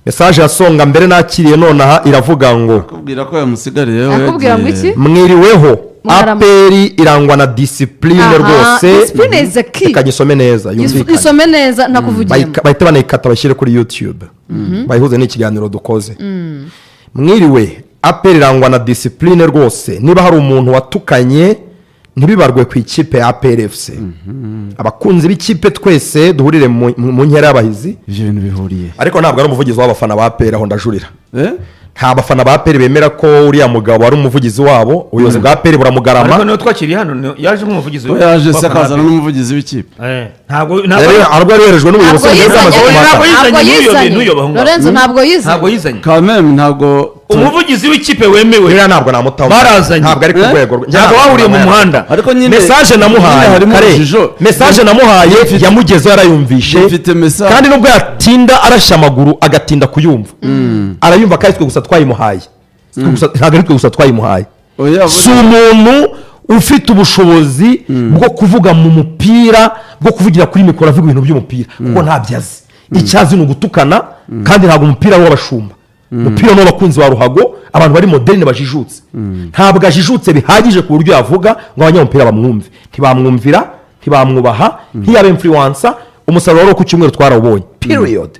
Message ya Songa mbere nakiriye nonaha iravuga ngo Akubwira ko yamusigariyeho. Akubwira ngo Yagiye. iki? "Mwiriweho." Mwarama. APR irangwa na discipline Aha, rwose. Discipline is a key. Reka nyisome neza yumvikane. Isome neza ntakuvugiyemo. Bahite banayikata bashyire kuri YouTube, bayihuze n'ikiganiro dukoze. "Mwiriwe, APR irangwa na discipline rwose. Niba hari umuntu watukanye, ntibibarwe ku ikipe ya APR FC. Abakunzi b'ikipe twese duhurire mu nkera y'abahizi." Ibyo bintu bihuriye Ariko ntabwo ari umuvugizi w'abafana ba APR, aho ndajurira. Eh? Nta bafana ba APR bemera ko uriya mugabo ari umuvugizi wabo. Ubuyobozi bwa APR buramugarama. Ariko niyo twakiriye hano yaje nk'umuvugizi Ko yaje se w'abafana akazana ba n'umuvugizi w'ikipe? Eh, ntabwo Ntabwo yari yoherejwe n'ubuyobozi Ntabwo bwari yizanye. bwamaze Ntabwo kumuhakana. yizanye. Ntabwo yizanye. N'uyoba aho ngaho. Lorenzo, ntabwo yizanye. Ntabwo yizanye. Kameme ntabwo Umuvugizi w'ikipe wemewe Buriya ntabwo namutaho. Barazanye. Ntabwo ari ku Eh? rwego rwe. Ntabwo bahuriye mu muhanda. Ariko nyine Message nyine namuhaye harimo kare, urujijo. message namuhaye yamugezeho, yarayumvishe. Mfite message. Kandi nubwo yatinda arashya amaguru agatinda kuyumva, arayumva. Kandi twe gusa twayimuhaye. Ntabwo ari twe gusa twayimuhaye. Oya, Si umuntu ufite ubushobozi bwo kuvuga mu mupira, bwo kuvugira kuri mikoro avuga ibintu by'umupira, kuko ntabyo azi. Icyo azi ni ugutukana, kandi ntabwo umupira ari uw'abashumba. Umupira ni uw'abakunzi ba ruhago, abantu bari moderne, bajijutse. Ntabwo ajijutse bihagije ku buryo yavuga ngo abanyamupira bamwumve. Ntibamwumvira, ntibamwubaha, ntiyaba influencer. Umusaruro wari uwo ku cyumweru twarawubonye, period.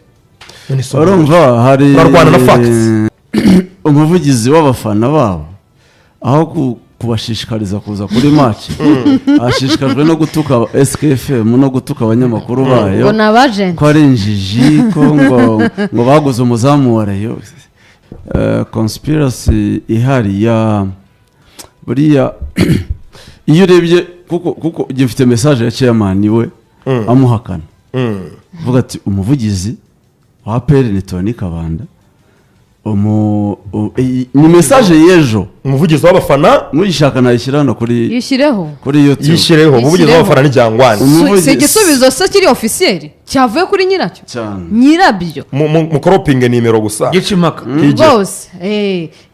None se Urumva hari Turarwana na facts. umuvugizi w'abafana babo, aho kubashishikariza kuza kuri match, ashishikajwe no gutuka SKFM no gutuka abanyamakuru bayo Ngo ni abagenti. ko ari injiji, ko ngo baguze umuzamu wa Rayon. Conspiracy ihari ya buriya, iyo urebye, kuko gifite message ya chairman we amuhakana, avuga ati umuvugizi wa APR ni Tony Kabanda. Ni message y'ejo. Umuvugizi w'abafana Muyishaka nayishyira hano kuri Yishyireho. kuri YouTube. Yishyireho umuvugizi Yishyireho. w'abafana ni Jangwani. Si igisubizo se kiri officiel cyavuye kuri nyiracyo? Cyane. Nyirabyo. Mukoropinge nimero gusa. Gica impaka. Hige. Rwose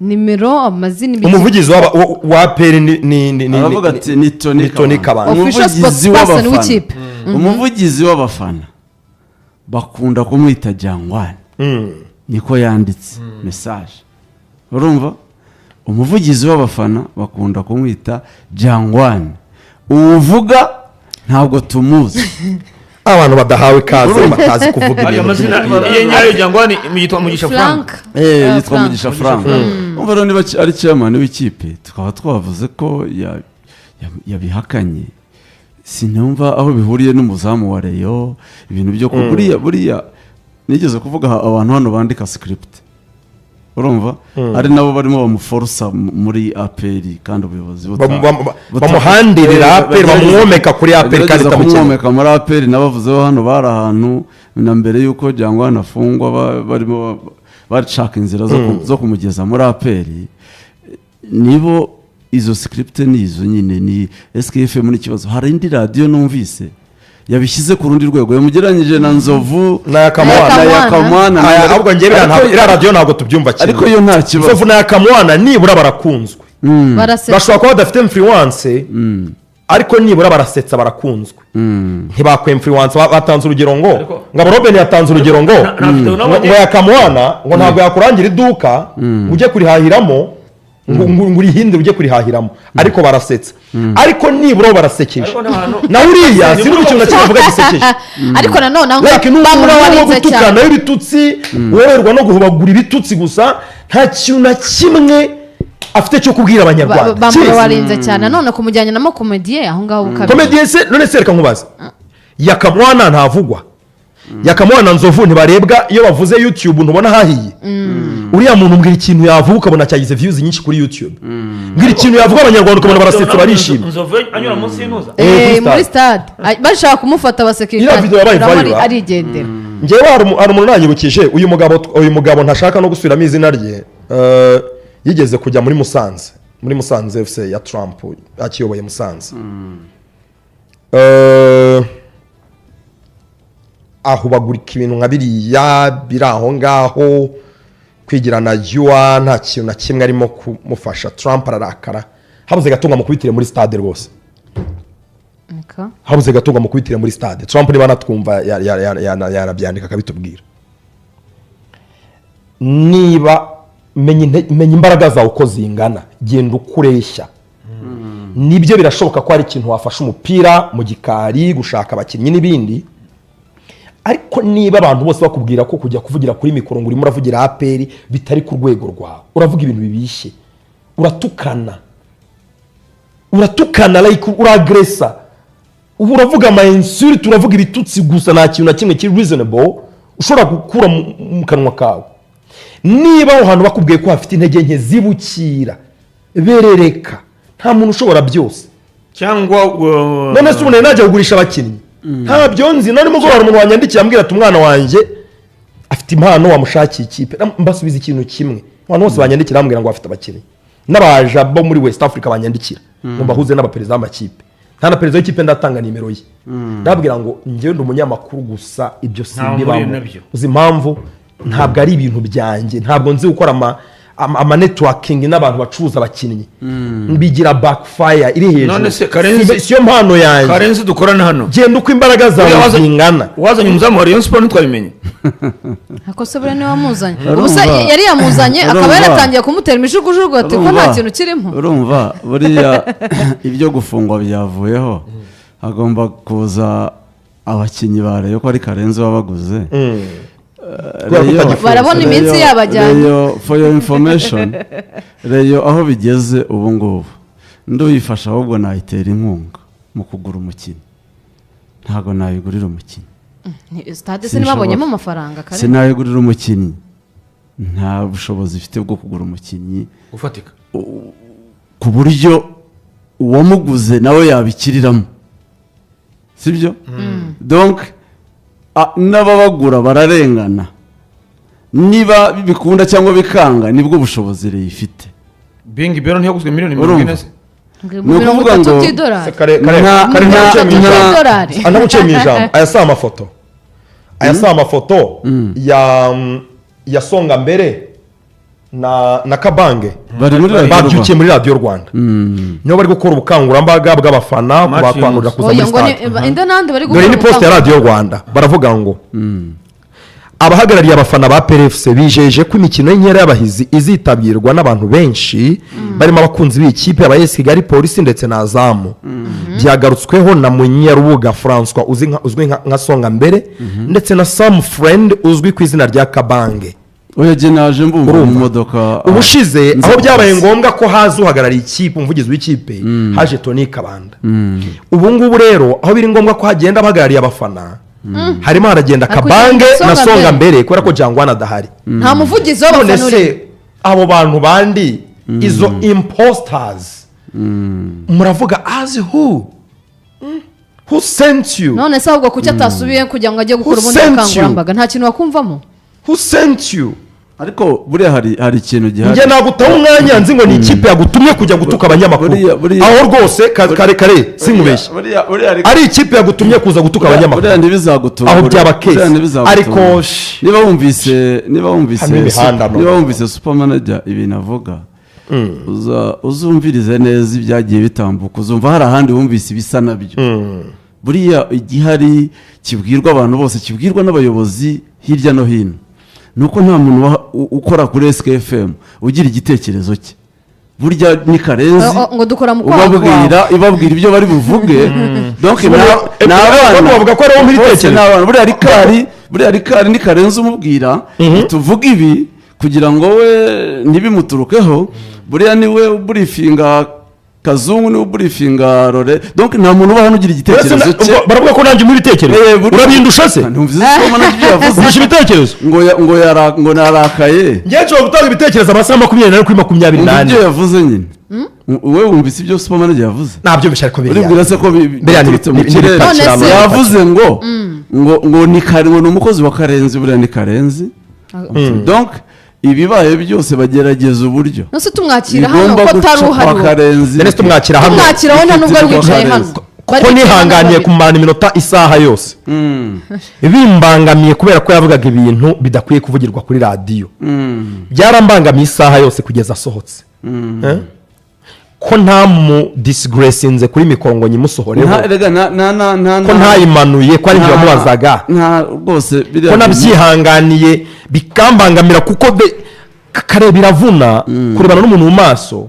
nimero, amazina, ibiki. Umuvugizi wa APR ni Aravuga ati ni Tony ni Tony Kabanda. Official Umuvugizi spokesperson w'abafana. w'ikipe. Umuvugizi w'abafana bakunda kumwita Jangwani, niko yanditse message. Urumva, umuvugizi w'abafana bakunda kumwita Jangwani, uwuvuga ntabwo tumuzi. Abantu badahawe ikaze batazi kuvuga Ayo ibintu mazina by'umupira. ye nyayo Jangwani yitwa Mugisha Frank. Frank. Yitwa Frank. Mugisha Frank. Umva rero, niba ari chairman w'ikipe, tukaba twavuze ko yabihakanye, sinumva aho bihuriye n'umuzamu wa Rayon. Ibintu byo buriya nigeze kuvuga abantu hano bandika script, urumva ari nabo barimo bamuforosa muri APR, kandi ubuyobozi Bamuhandirira APR, bamwomeka kuri APR kandi bagerageza itamukeneye. Kumwomeka muri APR. Nabavuzeho hano, bari ahantu na mbere y'uko Jangwani afungwa, barimo bashaka inzira zo kumugeza muri APR. Nibo izo script ni izo nyine, ni SKFM n'ikibazo. Hari indi radiyo numvise yabishyize ku rundi rwego, yamugereranyije na Nzovu Na Yakamwana. na Yakamwana. Aya, ahubwo njyewe iriya radiyo ntabwo tubyumva kimwe. Ariko yo nta kibazo. Nzovu na Yakamwana nibura barakunzwe. Barasetsa. Bashobora kuba badafite influence, ariko nibura barasetsa, barakunzwe. Ntibakwemfluence. Batanze urugero ngo Ngabo Robin yatanze urugero ngo Nta video nabonye. ngo Yakamwana ngo ntabwo yakurangira iduka ngo ujye kurihahiramo, ngo urihindure ujye kurihahiramo, ariko barasetsa, ariko nibura bo barasekeje. Ariko nta hantu- Nawe uriya sinzi ikintu na kimwe avuga gisekeje. Ariko nanone aho Like ni umuntu wo bamurowarinze gutukana cyane. w'ibitutsi, woroherwa no guhubagura ibitutsi gusa. Nta kintu na kimwe afite cyo kubwira Abanyarwanda. Bamurowarinze cyane nanone kumujyanye na mokomediye aho ngaho bukabije. Komediye se? None se reka nkubaze, Yakamwana ntavugwa? Yakamwana, Nzovu ntibarebwa? Iyo bavuze YouTube ntubona hahiye? Uriya muntu mbwira ikintu yavuga ukabona cyagize views nyinshi kuri YouTube. Mbwira ikintu yavuga Abanyarwanda ukabona barasetse, barishimye. Nzovu anyura munsi y'intuza. Kuri Muri stade. stade bashaka kumufata baseka. Iriya video yabaye viral. Arigendera. Njyewe hari umuntu nanyibukije uyu mugabo ntashaka no gusubiramo izina rye. Yigeze kujya muri Musanze, muri Musanze FC ya Trump akiyoboye Musanze. Ahubagurika ibintu nka biriya biri aho ngaho, kwigirana yuwa nta kintu na kimwe arimo kumufasha. Trump ararakara, habuze gato ngo amukubitire muri stade rwose. Niko. Habuze gato ngo amukubitire muri stade. Trump niba anatwumva yanabyandika akabitubwira. Niba menya imbaraga zawe uko zingana, genda uko ureshya. Nibyo, birashoboka ko hari ikintu wafasha umupira mu gikari, gushaka abakinnyi n'ibindi, ariko niba abantu bose bakubwira ko kujya kuvugira kuri mikoro ngo urimo uravugira APR bitari ku rwego rwawe, uravuga ibintu bibishye, uratukana, uratukana, like uragresa, ubu uravuga ama insult, uravuga ibitutsi gusa, nta kintu na kimwe kiri reasonable ushobora gukura mu kanwa kawe. Niba aho hantu bakubwiye ko hafite intege nke, zibukira, berereka. Nta muntu ushobora byose. Cyangwa None se ubu nari najya kugurisha abakinnyi? Ntabyo nzi. Na nimugoroba hari umuntu wanyandikiye ambwira ati: "Umwana wanjye afite impano, wamushakiye ikipe?" Mbasubiza ikintu kimwe. Abantu bose banyandikira bambwira ngo bafite abakinnyi, n'abaja bo muri West Africa banyandikira ngo mbahuze n'abaperezida b'amakipe, nta na perezida w'ikipe ndatanga nimero ye. Ndababwira ngo njyewe ndi umunyamakuru gusa, ibyo Ntaho simbibamo. mpuriye nabyo. Uzi impamvu? Ntabwo ari ibintu byanjye, ntabwo nzi gukora ama networking n'abantu bacuruza abakinnyi, bigira backfire iri hejuru. None se Karenzi- Si yo mpano yanjye. Karenzi dukorana hano. Genda uko imbaraga zawe Uriya zingana. Wazanye umuzamu wa Rayon Sport ntitwabimenye. Ako se buriya niwe wamuzanye? Urumva- Ubu se yari yamuzanye, akaba Urumva- yaratangiye kumutera imijugujugu ati ko nta kintu kirimo. Urumva, buriya ibyo gufungwa byavuyeho, hagomba kuza abakinnyi ba Rayon ko ari Karenzi wabaguze. Kubera ko utagifunze. Barabona iminsi yabajyanye. Rayon, for your information, Rayon aho bigeze ubu ngubu, nduyifasha ahubwo nayitera inkunga mu kugura umukinnyi, ntabwo nayigurira umukinnyi. Ni- stade se Sinshobora. ntibabonyemo amafaranga kare? Sinayigurira umukinnyi, nta bushobozi ifite bwo kugura umukinnyi Ufatika. ku buryo uwamuguze nawe yabikiriramo, sibyo? Donc n'ababagura bararengana. Niba bikunda cyangwa bikanga, nibwo bushobozi Rayon ifite. Bingi Bero ntiyaguzwe miliyoni mirongo Urumva? ine se? Ni mirongo ukuvuga itatu ngo- by'idolari. Kare kare kare, ntaguciye mu ijambo. By'idolari. Ah, ntaguciye mu ijambo, aya si amafoto, aya si amafoto ya Songa Mbere na Kabange? Bari muri Radiyo. Babyukiye muri Radiyo Rwanda, niho bari gukora ubukangurambaga bw'abafana, Match kubakangurira kuza Oya, muri ngo ni stade. inde nande bari Dore ni post ya Radiyo Rwanda, baravuga ngo abahagarariye abafana ba APR FC bijeje ko imikino y'inkera y'abahizi izitabirwa n'abantu benshi, barimo abakunzi b'iyi kipe, aba AS Kigali, Polisi ndetse na Azam. Byagarutsweho na Munyarubuga Francois uzwi nka Songa Mbere ndetse na Sam Friend uzwi ku izina rya Kabange. Oya, jye naje mbumva mu Urumva? modoka. Ubushize nza aho byabaye kuza. ngombwa ko haza uhagarariye ikipe, umuvugizi w'ikipe, haje Tony Kabanda. Ubu ngubu rero aho biri ngombwa ko hagenda abahagarariye abafana, harimo haragenda Hakurya Kabange na Songa Songa Mbere. Mbere, kubera ko Jangwana adahari. Nta muvugizi None w'abafana uri. se abo bantu bandi, izo imposters muravuga as who? Who sent you? None se ahubwo kuki atasubiye kugira ngo ajye gukora Who ubundi sent you? bukangurambaga? Nta kintu wakumvamo. Who sent you? Ariko buriya hari ikintu gihari. Njye nagutaho umwanya nzi ngo ni ikipe yagutumye kujya gutuka abanyamakuru. Aho rwose kare kare sinkubeshye, Buriya ari ikipe yagutumye kuza gutuka buriya abanyamakuru, ntibizagutungura. aho byaba Buriya case. ntibizagutungura. Ariko Niba wumvise Hano imihanda no. niba wumvise super manager ibintu avuga, uzumvirize neza ibyagiye bitambuka, uzumva hari ahandi wumvise ibisa nabyo. Buriya igihari kibwirwa abantu bose, kibwirwa n'abayobozi hirya no hino, ni uko nta muntu ukora kuri SKFM ugira igitekerezo cye. Burya ni Karenzi Ngo dukora mu kwaha ubabwira, kwawe. ibabwira ibyo bari buvuge. Donc ni abana abana bavuga ko aribo bose, ibitekerezo. ni abana. Buriya rikari ni Karenzi umubwira tuvuge ibi kugira ngo we ntibimuturukeho. Buriya niwe uburifinga Kazungu, niwe uburifinga Rore. Donc nta muntu uba hano ugira igitekerezo cye. Ubwo baravuga ko nanjye umuha ibitekerezo. Urabindusha se? Ntumvise ko manager ibyo yavuze? Undusha ibitekerezo? Ngo narakaye. Njye nshobora gutanga ibitekerezo amasaha 24 kuri makumyabiri Wumva n'ane. ibyo yavuze nyine? Wowe wumvise ibyo super manager yavuze? Nabyumvise, ariko biriya Uribwira se ko biriya ni biturutse mu ni kirere? None se- Yavuze ngo ni kare, ngo ni umukozi wa Karenzi. Buriya ni Karenzi. Donc ibibaye byose bagerageza uburyo Nose tumwakira hano bigomba ko guca atari kwa uhari we. Karenzi. None se tumwakira hano? Tumwakira we nta nubwo ari wicaye hano. Kuko nihanganiye kumarana iminota isaha yose bimbangamiye, kubera ko yavugaga ibintu bidakwiye kuvugirwa kuri radiyo, byarambangamiye isaha yose kugeza asohotse. Eh? Ko nta disgracinze kuri mikoro ngo nyimusohoreho, Erega nta ko ntayimanuye, ko ari ibyo wamubazaga, nta rwose biriya ko nabyihanganiye bikambangamira, kuko kare biravuna kurebana n'umuntu mu maso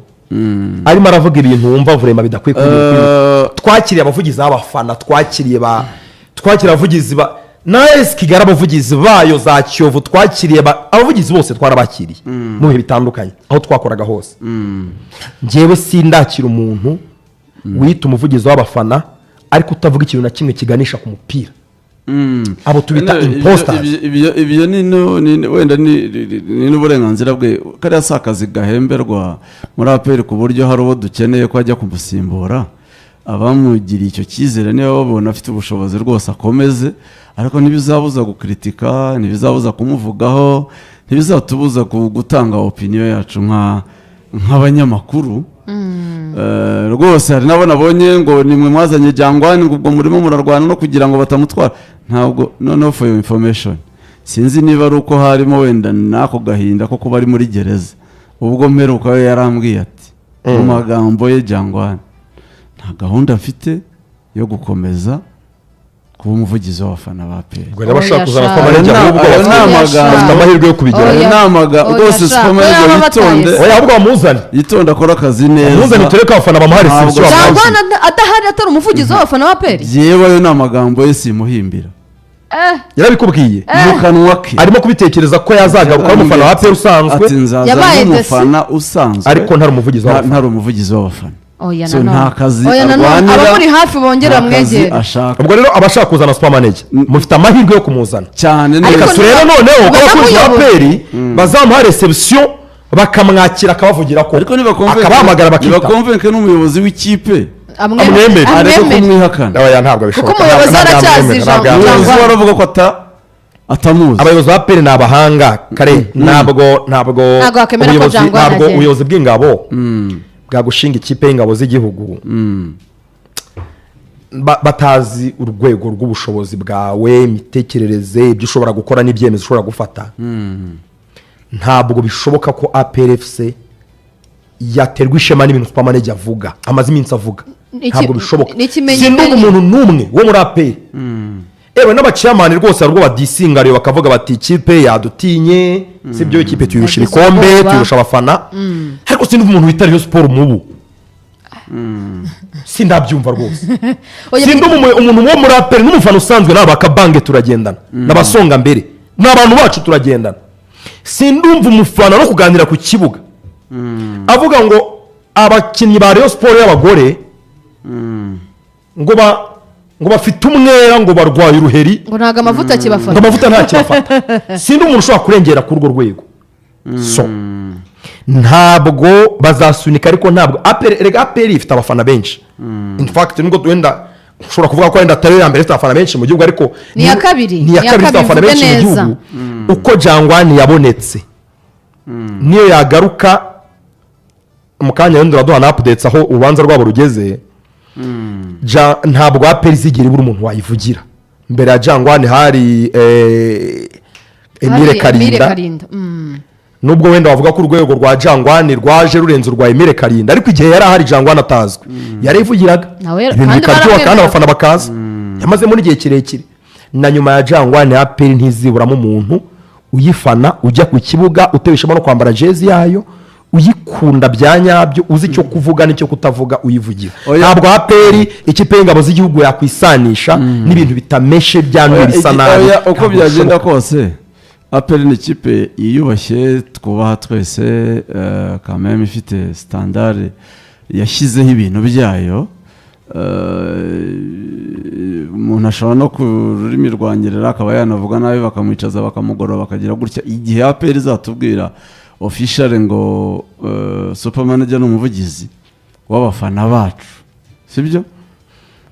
arimo aravuga ibintu wumva vurema bidakwiye kuvuga kuri Twakiriye abavugizi b'abafana, twakiriye ba twakiriye abavugizi ba na AS Kigali, abavugizi bayo za Kiyovu, twakiriye abavugizi bose twarabakiriye mu bihe bitandukanye aho twakoraga hose. Njyewe sindakira umuntu wiyita umuvugizi w'abafana ariko utavuga ikintu na kimwe kiganisha ku mupira. Abo tubita No, imposters. Ibyo ni wenda ni n'uburenganzira bwe. Kariya si akazi gahemberwa muri APR ku buryo hari uwo dukeneye ko ajya kumusimbura. Abamugiriye icyo cyizere, niba babona afite ubushobozi rwose, akomeze, ariko ntibizabuza gukritika, ntibizabuza kumuvugaho, ntibizatubuza gutanga opinion yacu nk'abanyamakuru. Rwose hari n'abo nabonye ngo nimwe mwazanye Jangwani, ngo ubwo murimo murarwana no kugira ngo batamutwara. Ntabwo, noneho for your information, sinzi niba ari uko harimo wenda n'ako gahinda ko kuba ari muri gereza, ubwo mperuka we yarambwiye ati mu magambo ye: "Jangwani, nta gahunda mfite yo gukomeza kuba umuvugizi w'abafana ba APR." Ubwo rero abashaka kuzana Oya, super manager sha. ahubwo Ayo ni amagambo. bafite amahirwe yo kubigeraho. Ayo ni amagambo Oya, rwose. sha. Super manager Oya, baba yitonde. bataye. Oya, ahubwo bamuzane. Yitonde, akore akazi neza. Bamuzane tureke abafana bamuha Ntabwo- reception. Jangwani adahari atari umuvugizi w'abafana ba APR? Yewe, ayo ni amagambo ye, simuhimbira. Yarabikubwiye? Mu kanwa ke. Arimo kubitekereza ko yazagaruka ari umufana wa APR usanzwe? Ati nzaza Yabaye nk'umufana usanzwe, ariko ntari umuvugizi w'abafana. Ntari umuvugizi w'abafana. Oya, So, nanone. nta kazi Oya, nanone. arwanira, Abamuri hafi bongere nta kazi bamwegere. ashaka. Ubwo rero abashaka kuzana super manager, mufite amahirwe yo kumuzana. Cyane Ariko neza. Reka turebe noneho ko abakunzi ba banamuyobora. APR bazamuha reception, bakamwakira, akabavugira ko Ariko akabahamagara bakita. nibakonvenke n'umuyobozi w'ikipe Amwemere. areke Amwemere. kumwihakana. Oya, ntabwo bishoboka. Kuko umuyobozi Ntabwo aracyazi yamwemera, ntabwo ijambo. yamwemera. Umuyobozi we aravuga ko atamuzi. Abayobozi ba APR ni abahanga kare, ntabwo Ntabwo wakemera ko Jangwani ntabwo agenda. ubuyobozi bw'ingabo bwagushinga ikipe y'ingabo z'igihugu batazi urwego rw'ubushobozi bwawe, imitekerereze, ibyo ushobora gukora n'ibyemezo ushobora gufata. Ntabwo bishoboka ko APRFC yaterwa ishema n'ibintu super manager avuga, amaze iminsi avuga. Ntabwo bishoboka. N'ikimenyimenyi- Sindumva umuntu n'umwe wo muri APR, ewe n'aba chairman rwose, hari ubwo badisinga rero bakavuga bati ikipe yadutinye, sibyo, ikipe tuyirusha Yagize ibikombe, ubwoba. tuyirusha abafana, ariko sindumva umuntu wita Rayon Sport mubu, sindabyumva rwose. Oya, Sindumva umuntu wo muri APR n'umufana usanzwe, n'aba kabange turagendana, n'abasonga mbere, ni abantu bacu turagendana, sindumva umufana no kuganira ku kibuga avuga ngo abakinnyi ba Rayon Sport y'abagore ngo bafite umwera, ngo barwaye uruheri, ngo ntabwo amavuta ngo akibafata. Amavuta ntakibafata. Sindi umuntu ushobora kurengera kuri urwo rwego. So ntabwo bazasunika, ariko ntabwo APR, erega APR ifite abafana benshi. In fact, nubwo wenda ushobora kuvuga ko wenda atari iya mbere ifite abafana benshi mu gihugu, ariko Ni iya kabiri. Ni iya Ni iya kabiri ifite abafana kabiri, benshi mu uvuge neza. gihugu. Uko Jangwani yabonetse, niyo yagaruka mu kanya, wenda uraduha na updates aho urubanza rwabo rugeze. Ntabwo APR izigera ibura umuntu wayivugira. Mbere ya Jangwani hari Emile Hari Emile Karinda. Karinda. Nubwo wenda wavuga ko urwego rwa Jangwani rwaje rurenze urwa Emile Karinda, ariko igihe yari ahari Jangwani atazwi yarivugiraga, Nawe- ibintu kandi bikaryoha kandi baramwemera. abafana bakaza. Yamazemo n'igihe kirekire. Na nyuma ya Jangwani, APR ntiziburamo umuntu uyifana, ujya ku kibuga utewe ishema no kwambara jezi yayo, uyikunda bya nyabyo, uzi icyo kuvuga n'icyo kutavuga, uyivugira. Oya. Ntabwo APR, ikipe y'ingabo z'igihugu, yakwisanisha n'ibintu bitameshe, byanduye, bisa nabi. Oya, uko Ntabwo byagenda bishoboka. kose, APR ni ikipe yiyubashye, twubaha twese, kameme ifite standard yashyizeho ibintu byayo. Umuntu ashobora no ku rurimi rwa Nyerera akaba yanavuga nabi, bakamwicaza, bakamugorora, bakagira gutya. Igihe APR izatubwira official ngo super manager ni umuvugizi w'abafana bacu, sibyo,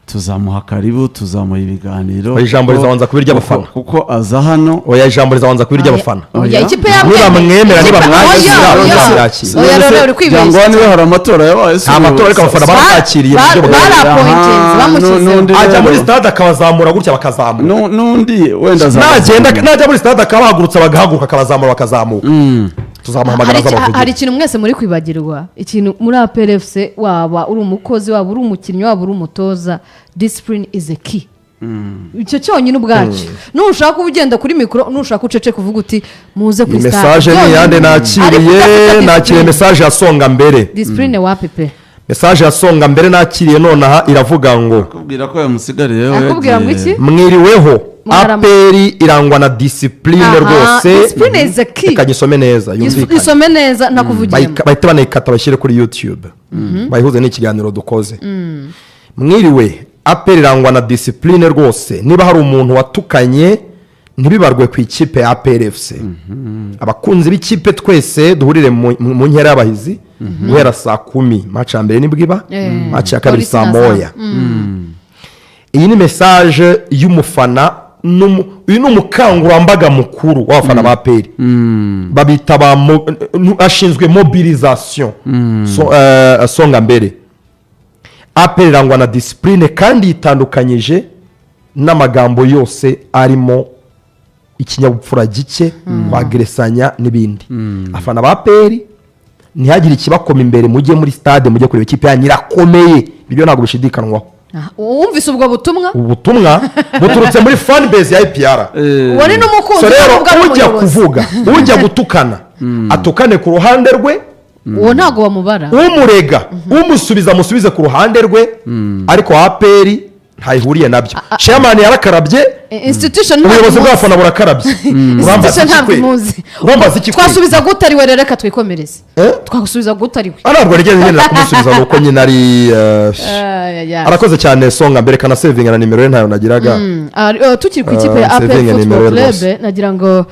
tuzamuha karibu, tuzamuha ibiganiro. Oya, ijambo rizabanza kuba iry'abafana. Kuko aza hano. Oya, ijambo rizabanza kuba iry'abafana. Oya, Oya. ikipe yamwemeye. Nibamwemera, Ikipe- nibamwakira, Oya, oya. bazakira. Oya, rero uri kwibeshya. Jangwani we hari amatora yabaye? Nta matora, ariko abafana baramwakiriye mu buryo bugaragara. Barapointinze, bamushyizeho. N'undi Ajya muri rero- stade akabazamura gutya, bakazamura. N'undi wenda Nagenda, najya muri stade akabahagurutsa, bagahaguruka, akabazamura, bakazamuka. Tuzamuhamagara Hari azabavugira. ikintu mwese muri kwibagirwa, ikintu muri APR FC, waba uri umukozi, waba uri umukinnyi, waba uri umutoza, discipline is a key. Icyo cyonyine ubwacyo, nushaka uba ugenda kuri mikoro, nushaka ucece kuvuga uti muze Iyi kuri stade. message ni iyande? Ariko Nakiriye udafite nakiriye discipline. Message ya Songa Mbere. Discipline wapi pe? Message ya Songa Mbere nakiriye nonaha iravuga ngo Akubwira ko yamusigariyeho. Akubwira ngo Yagiye. iki? Mwiriweho. Mwarama. APR irangwa na discipline Aha, rwose. discipline is a key. Reka nyisome neza yumvikane. Isome neza ntakuvugiyemo. Bahite banayikata bashyire kuri YouTube, bayihuze n'ikiganiro dukoze. Mwiriwe, APR irangwa na discipline rwose. Niba hari umuntu watukanye, ntibibarwe ku ikipe ya APR FC. Abakunzi b'ikipe twese duhurire mu nkera y'abahizi guhera saa 10. Match ya mbere nibwo iba, match ya kabiri Polisi saa na moya. Iyi ni message y'umufana uyu ni umukangurambaga mukuru w'abafana ba APR, babita ba ashinzwe mobilisation. So, Songa Mbere, APR irangwa na discipline kandi yitandukanyije n'amagambo yose arimo ikinyabupfura gike, kwageresanya n'ibindi. Afana ba APR, ntihagire ikibakoma imbere, mujye muri stade, mujye kureba ikipe yanyu irakomeye, ibyo ntabwo bishidikanwaho. Ah, wumvise ubwo butumwa? Ubu butumwa buturutse muri fan base ya APR. Uwo ni n'umukunzi, So rero ntabwo ari ujya umuyobozi. kuvuga, ujya gutukana, atukane ku ruhande rwe. Uwo ntabwo bamubara. Umurega, umusubiza, amusubize ku ruhande rwe, ariko APR ntayihuriye nabyo. Chairman yarakarabye. Institution ntabwo Ubuyobozi imuzi. bw'abafana burakarabye. Urambaza Institution iki ntabwo kwe? imuzi. Urambaza iki kwe? Twasubiza gute ari we rero? Reka twikomereze. Eh? Twagusubiza gute ari we? Ah, ntabwo nigeze nkenera kumusubiza, nuko nyine ari arakoze cyane Songa Mbere. Kanasevinga na nimero ye, ntayo nagiraga. Ah, tukiri ku ikipe ya Ah, APR sevinga Football nimero ye Club, rwose. nagira ngo